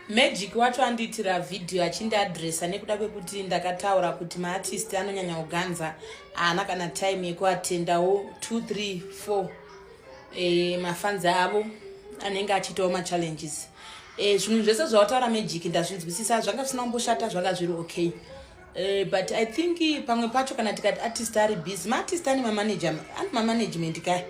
Magic wacho andiitira vhidhiyo achindiadresa nekuda kwekuti ndakataura kuti maartist anonyanya kuganza, haana kana time yekuatendawo 2 3 4 mafanzi avo anenge achiitawo machallenges. Zvinhu zvese zvawataura, Magic, ndazvinzwisisa. Zvanga zvisina kumboshata, zvanga zviri okay. But I think pamwe pacho kana tikati artist ari busy, maartist ane mamanager, ane mamanagement kaya.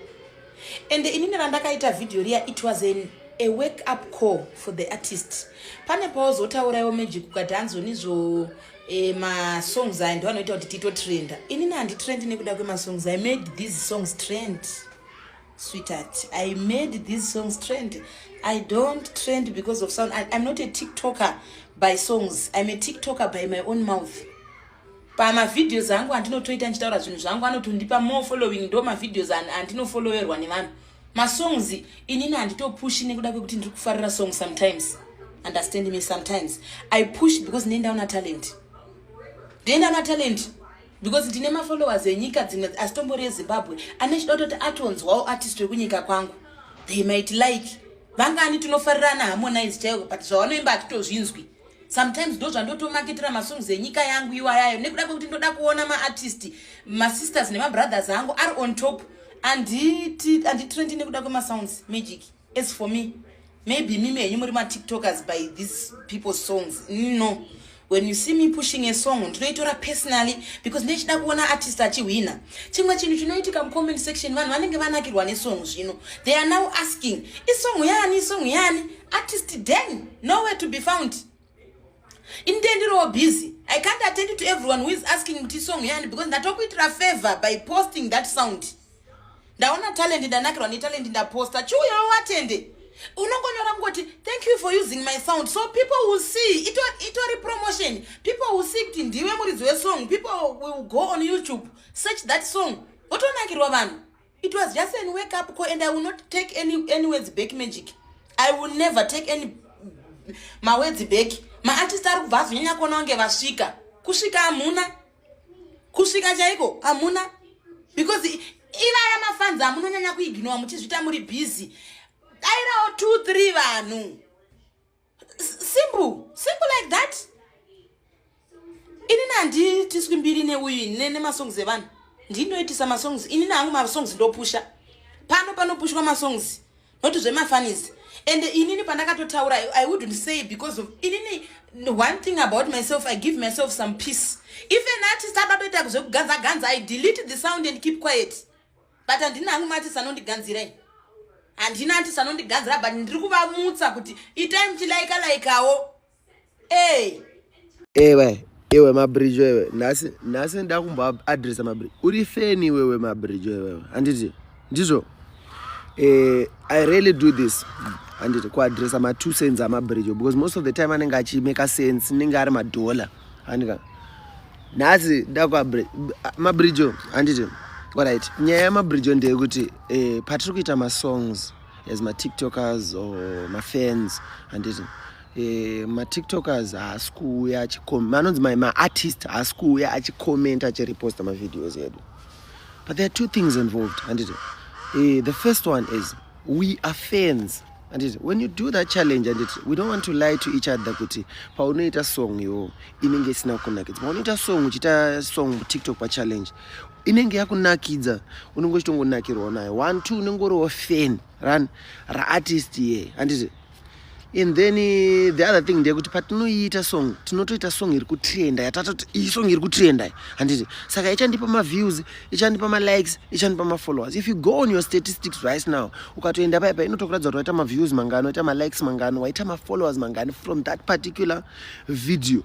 And inini randakaita vhidhiyo riya, it was a wake up call for the artist. Pane pawazotauraiwo, Magic, ukati hanzonizvo masongs aya ndo anoita kuti titotrenda. Inini handitrendi nekuda kwemasongs. I made these songs trend, sweetheart. I made these songs trend. I don't trend because of sound. I'm not a TikToker by songs. I'm a TikToker by my own mouth. Pamavideos angu andinotoita ndichitaura zvinhu zvangu anotondipa more following. Ndo mavideos andinofollowerwa nevanhu. Masongs inini handitopushi nekuda kwekuti ndiri kufarira song. Sometimes, understand me, sometimes I push because ndinendaona talent, ndinendaona talent, because ndine mafollowers enyika dzimwe asitombori eZimbabwe ane chida kutoti atonzwawo artist wekunyika kwangu. They might like. Vangani tinofarirana Harmonize chaiko, but zvavanoimba hatitozvinzwi. Sometimes ndo zvandotomaketera masongs enyika yangu iwayayo, nekuda kwekuti ndoda kuona maartist, masisters nemabrothers angu ari on top. Handitrendi nekuda kwemasounds, Magic. As for me, maybe mimi henyu muri matiktokers by these people's songs. No, when you see me pushing a song, ndinoitora personally because ndechida kuona artist achihwina. Chimwe chinhu chinoitika mucomment section, vanhu vanenge vanakirwa nesong, zvino they are now asking, "Isong yani? Isong yani?" Artist then nowhere to be found. Ini ndiriwo busy. I can't attend to everyone who is asking kuti song yani, because ndatokuitira favor by posting that sound. Ndaona talent, ndanakirwa netalent, ndaposta. Chiuyawo watende. Unongonyora kungoti, "Thank you for using my sound," so people will see. Itori promotion. People will see kuti ndiwe muridzi wesong. People will go on YouTube, search that song, votonakirwa vanhu. It was just an wake up call, and I will not take any words back, Magic. I will never take any mawords back. Maartist ari kubva azonyanya kuona kunge vasvika. Kusvika hamuna, kusvika chaiko hamuna, because ivaya mafanzi amunonyanya kuignora muchizvita muri busy. Dairawo 2 3 vanhu. Simple, simple like that. Inini handitiswi mbiri neuyu nemasongs evanhu. Ndinoitisa masongs inini hangu. Masongs ndopusha pano, panopushwa masongs, noti zvemafanisi. And inini pandakatotaura, I wouldn't say because of inini. One thing about myself, I give myself some peace. If an artist adatoita zvekuganza ganza, I delete the sound and keep quiet. But handina hangu maartist anondiganzirai, handina artist anondiganzira, but ndiri kuvamutsa kuti itai muchilaika laikawo ei. Ewe, iwe Mabridge, iwe, nhasi nda kumboadresa Mabridge. Uri fan iwewe, Mabridge iwewe, handiti ndizvo? I really do this, handiti, kuadresa ma2 cents aMabridge, because most of the time anenge achimeka sense, inenge ari madhola, handika? Nhasi ndakuMabridge, handiti? Alright, nyaya yaMabridge ndeyekuti patiri kuita masongs as matiktokers or mafans, handiti, matiktokers haasi kuuya, anonzi maartist haasi kuuya achikomenta, achiriposta mavideos edu. But there are two things involved, handiti? The first one is we are fans, handiti? When you do that challenge, handiti, we don't want to lie to each other kuti paunoita song yo inenge isina kunakidza. Paunoita song, uchiita song TikTok pachallenge, inenge yakunakidza, unenge uchitongonakirwawo nayo. One, two, unenge uriwo fan run raartist ye, handiti? And then the other thing ndeyekuti patinoiita song, tinotoita song iri kutrenda, yatatoti iyi song iri kutrenda, handiti? Saka ichandipa maviews, ichandipa malikes, ichandipa mafollowers. If you go on your statistics right now, ukatoenda paipa, inotokuratidza kuti waita maviews mangani, waita malikes mangani, waita mafollowers mangani from that particular video,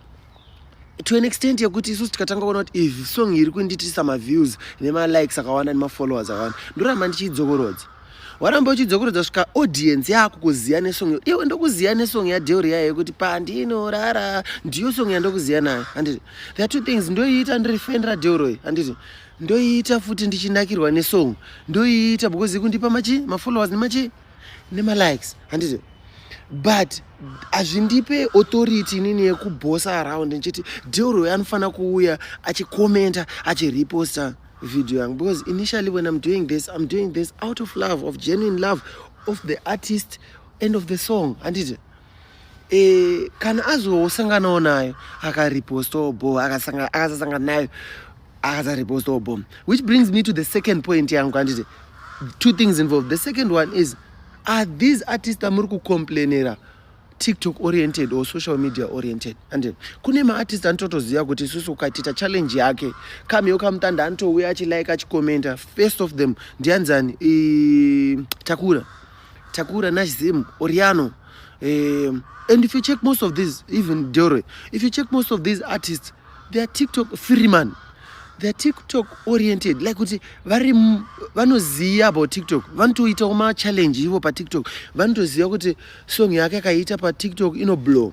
to an extent yekuti isusu tikatanga kuona kuti if song iri kunditisa maviews nemalikes akawanda nemafollowers akawanda, ndoramba ndichiidzokorodza. Waramba uchidzokorodza svika audience yakukuziya nesong. Iwe ndokuziya nesong yaDeoria yekuti "Pandinorara", ndiyo song yandokuziya nayo, handiti? There are two things: ndoiita ndiri fan raDeuroi, handiti? Ndoiita futi ndichinakirwa nesong. Ndoiita because ikundipa machi mafollowers nemachi nemalikes, handiti? But hazvindipe authority inini yekubhosa around ndichiti Deuroi anofanira kuuya achikomenta, achiriposta video yangu, because initially when I'm doing this, I'm doing this out of love, of genuine love of the artist and of the song, handiti? E, kana azosanganawo nayo akaripostawo bo, akasasangana nayo akasaripostawo bo, which brings me to the second point yangu, handiti? Two things involved. The second one is, are these artists amuri kucomplainera TikTok oriented or social media oriented? And kune maartist anototoziva kuti isusu ukaitita challenge yake kamiyo kamutanda, anotouya achilike, achikomenta. First of them ndianzani? Takura, Takura, Nashzim, Oriano. And if you check most of these, even Dore, if you check most of these artists, they are TikTok Freeman, they are TikTok oriented, like kuti vari vanoziva about TikTok, vanotoitawo machallenge ivo paTikTok, vanotoziva kuti song yake akaita paTikTok inoblow.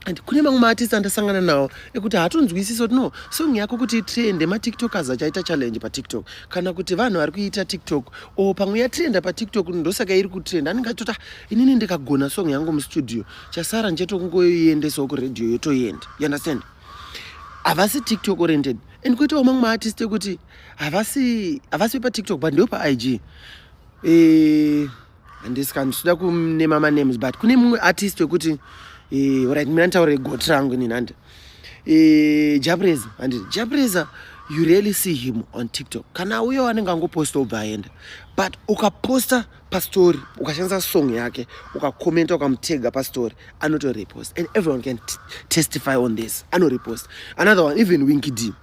And kune mamwe maartist andasangana nawo ekuti haatonzwisisi kuti no, song yako kuti itrende, matiktokers achaita challenge paTikTok, kana kuti vanhu vari kuita TikTok, o pamwe yatrenda paTikTok, ndosaka iri kutrenda. Anenge achitoti, "Ah, inini ndikagona song yangu mustudio, chasara nchetokungoiendesawo kuredhiyo, yotoenda." You understand? Havasi TikTok oriented. And kuitawo mamwe maartist ekuti havasi paTikTok, but ndewo paIG. Handisi ndisida kunema manames, but kune mumwe artist wekuti, alright, mina nditaure goti rangu inini, handi? Jah Prayzah, handiti? Jah Prayzah, you really see him on TikTok. Kana uyo anenge angoposta, obva aenda, but ukaposta pastori, ukashandisa song yake, ukakomenta, ukamutega pastori, anotorepost, and everyone can testify on this, anorepost. Another one, even Winky D.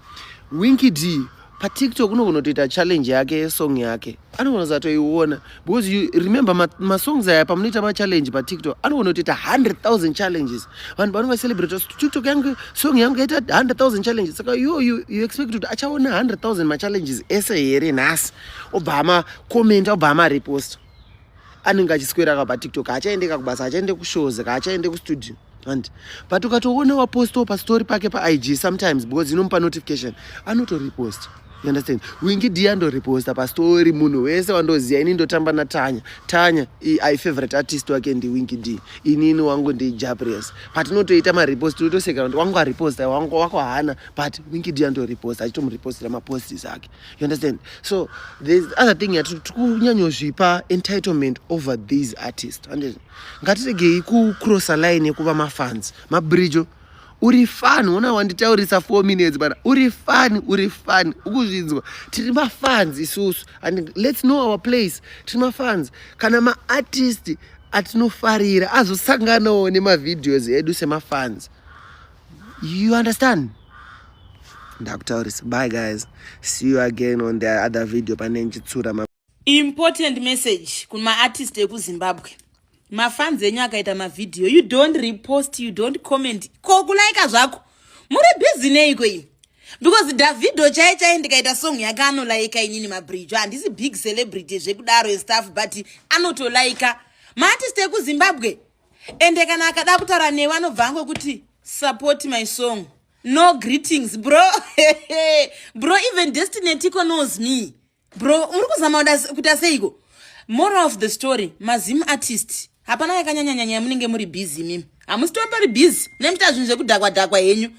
Winky D paTikTok unogona kutoita challenge yake yesong yake, anogona kusatoiona, because you remember masongs aya pamunoita machallenge paTikTok, anogona kutoita 100,000 challenges. Vanhu vanonga celebrate, "TikTok yangu, song yangu yaita 100,000 challenges." Saka you expect kuti achaona 100,000 machallenges ese here nhasi, obva amakomenta, obva amarepost? Anenge achiswera ka paTikTok, haachaendeka kubasa, haachaende kushows, haachaende kustudio, and but ukatoona wapostawo pastori pake paIG sometimes, because inomupa notification, anotorepost. You understand? Winky D andoreposta pastori. Munhu wese wandoziva, ini ndotamba naTanya. Tanya i favorite artist wake ndiWinky D, inini wangu ndiJah Prayzah. Patinotoita marepost, tinotoseka kuti wangu areposta, wangu wako haana, but Winky D andoreposta, achitomurepostira maposts ake. You understand? So there's other thing yati tikunyanyozvipa entitlement over these artists. Ngatiregei kucrossa line yekuva mafans. Mabrijo, uri fan, ona wanditaurisa 4 minutes bana. Uri fan, uri fan, ukuzvinzwa? Tiri mafans isusu, and let's know our place. Tiri mafans. Kana maartist atinofarira azosanganawo nemavideos edu semafans, you understand? Ndakutaurisa. Bye guys, see you again on the other video pane nchitsura. Important message kumaartist ekuZimbabwe: mafans enyu akaita mavhidhiyo, you don't repost, you don't comment, ko kulaika zvako. Muri busy neiko imi? Because Davido chai chai, ndikaita song yake anolaika. Inini Mabrijo handisi big celebrity zvekudaro stuff, but anotolaika. Maartist ekuZimbabwe, ende kana akada kutaura newe, anobva angokuti, "Support my song." No greetings, bro, bro. Even Destiny Etiko knows me, bro. Muri kuzama kuita seiko? Moral of the story, maZim artist, hapana yakanyanyanyanya yamunenge muri busy. Mimi hamusitombori busy nemuita zvinhu zvekudhakwa dhakwa henyu.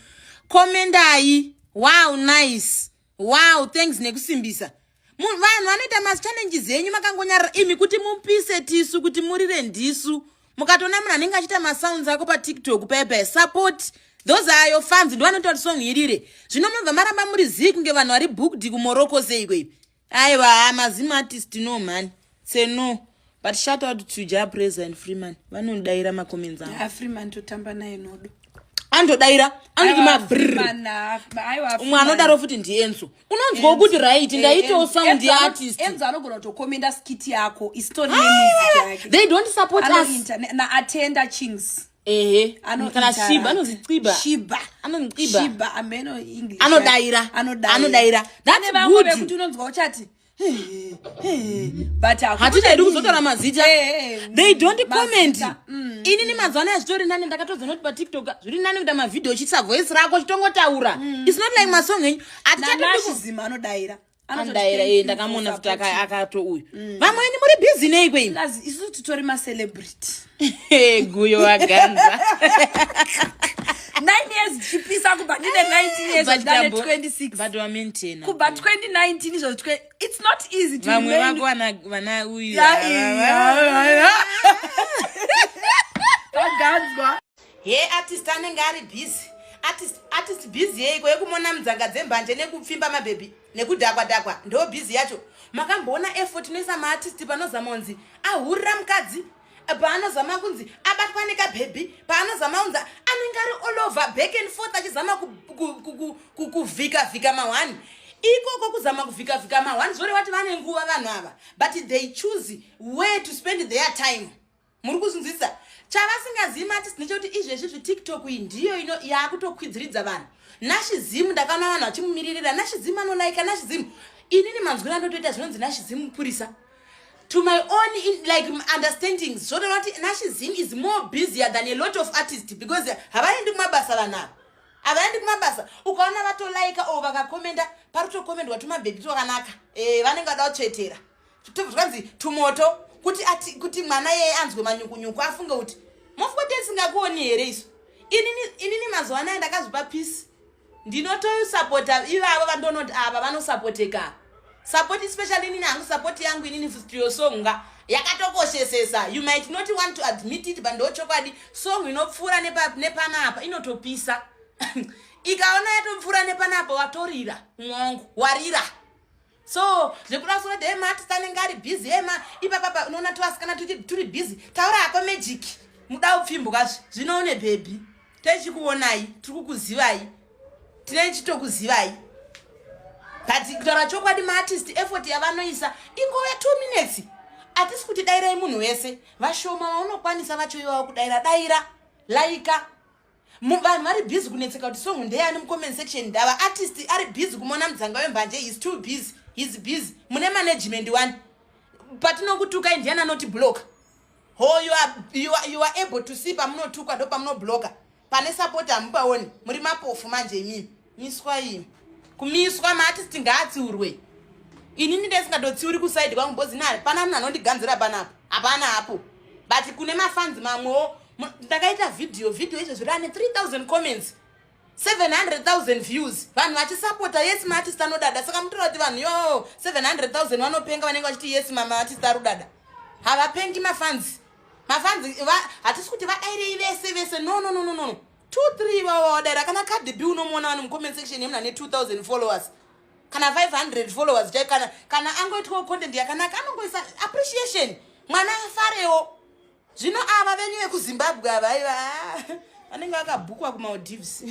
Komendai, "Wow, nice, wow, thanks nekusimbisa." Vanhu vanoita machallenges enyu makangonyarara imi. Kuti mupise tisu, kuti murire ndisu. Mukatoona munhu anenge achiita masounds ako paTikTok paipai, support. Those are your fans, ndo vanoita kuti song irire. Zvino mobva maramba muri zii kunge vanhu vari booked kuMorocco seiko ipi? Aiwa, maZim artist, no man, say no. But shout out to Jah Prayzah and Freeman, vanodayira macomments avo. Freeman totamba naye nodo. Andodaira, anoti mabrr. Umwe anodaro futi ndiEnzo. Unonzwawo kuti right, ndaitawo sound yeartist. Enzo anogona kutokomenda skit yako isitori nemusic yake. They don't support us. Naatenda Chings. Ehe, kana Shiba, anozi Qiba. Shiba. Anonzi Qiba. Shiba, ameno English. Anodaira. Anodaira. Anodaira. That's vamwe good. Vekuti unonzwa uchati, but Hatidadi kuzotaura mazita. They don't comment. Mazita, Inini mazuva anaya zvitori nani, ndakatozoona kuti paTikTok zviri nani kuita mavhidhiyo uchiisa voice rako uchitongotaura. It's not like masong enyu. Nanashizima anodaira. Anodaira, e, ndakamuona futi akato uyu. Vamweni muri busy neiko imi? Isusu titori macelebrity. Guyo waganza. 9 years tichipisa, kubva ndine 19 years, ndane 26. But wamaintaina. Kubva 2019 izvo, it's not easy to Vamwe vako vana uyu. Vaganzwa. He, artist anenge ari busy. Artist, artist busy yeiko? Yekumona mudzanga dzembanje nekupfimba mabhebhi nekudhakwa dhakwa, ndo busy yacho. Makamboona effort inoisa maartist panozama kunzi ahurira mukadzi, paanozama kunzi abatwa nekabhebhi, paanozama kunzi anenge ari all over, back and forth, achizama kuvhika vhika mahwani ikoko? Kuzama kuvhika vhika mahwani zvoreva kuti vane nguva vanhu ava, but they choose where to spend their time. Muri kuzvinzwisisa? Chavasingazivi maartist ndechekuti izvezvi zveTikTok iyi ndiyo ino yaakutokwidziridza vanhu. Nashizimu, ndakaona vanhu vachimumiririra. Nashizimu anolaika Nashizimu. Inini manzwiro andotoita zvinonzi Nashizimu mupurisa, to my own like understanding, zvotoreva kuti Nashizim is more busier than a lot of artists, because havaendi kumabasa vanhu ava, havaendi kumabasa. Ukaona vatolaika o vakakomenda, pari kutokomendwa tumabhebhi twakanaka, vanenge vada kutsvetera, tobva tumoto kuti ati, kuti mwana yeye anzwe manyukunyuku, afunge kuti mofunga tisingakuoni here isu. Inini mazuva anaya ndakazvipa peace. Ndinotosapota ivavo vandonoti ava vanosapoteka. Support, especially inini hangu, support yangu inini studio song yakatokoshesesa. You might not want to admit it, but ndo chokwadi. Song inopfuura nepanapa inotopisa. Ikaona yatopfuura nepanapa, watorira mwongo, warira. So zvekuda kusoti ema artist anenge ari busy, ema ipapapa unoona tuvasikana turi busy. Taura hako, Magic, muda upfimbwazve zvino une bhebhi. Techikuonai, tiri kukuzivai, tine chitokuzivai. But kutaura chokwadi, maartist effort yavanoisa ingova 2 minutes. Hatisi kuti dairai munhu wese, vashoma vaunokwanisa vacho ivavo kudaira, daira, laika. Vanhu vari busy kunetseka kuti song ndeyani mucomment section. Ndava artist ari busy kumona mudzanga wembanje is too busy, is busy. Mune management one, patinokutukai ndiani anoti block? Ho, you are able to see pamunotukwa, ndo pamunobloka. Pane support hamupaoni, muri mapofu manje imimi. Miswa iyi, kumiswa. Maartist ngaatsiurwe. Inini ndisingatotsiuri kuside kwangu because nari pana munhu anondiganzira panapa, hapana hapo. But kune mafans mamwewo, ndakaita vhidhiyo, vhidhiyo izvezvi rane 3000 comments, 700,000 views, vanhu vachisapota. Yes, maartist anodada. Saka mutora kuti vanhu yo 700,000 vanopenga vanenge vachiti yes, mamaartist ari kudada? Havapengi mafans. Mafans hatisi kuti vadairei vese vese. No, no, no, no, no. 2 3 vava vadaira. Kana Cardi B unomuona vanhu mucomment section yemunhu ane 2000 followers kana 500 followers chai. Kana angoitwawo content yakanaka, anongoisa appreciation, mwana afarewo. Zvino ava venyu vekuZimbabwe ava, aiva, vanenge vakabhukwa kuMaldives.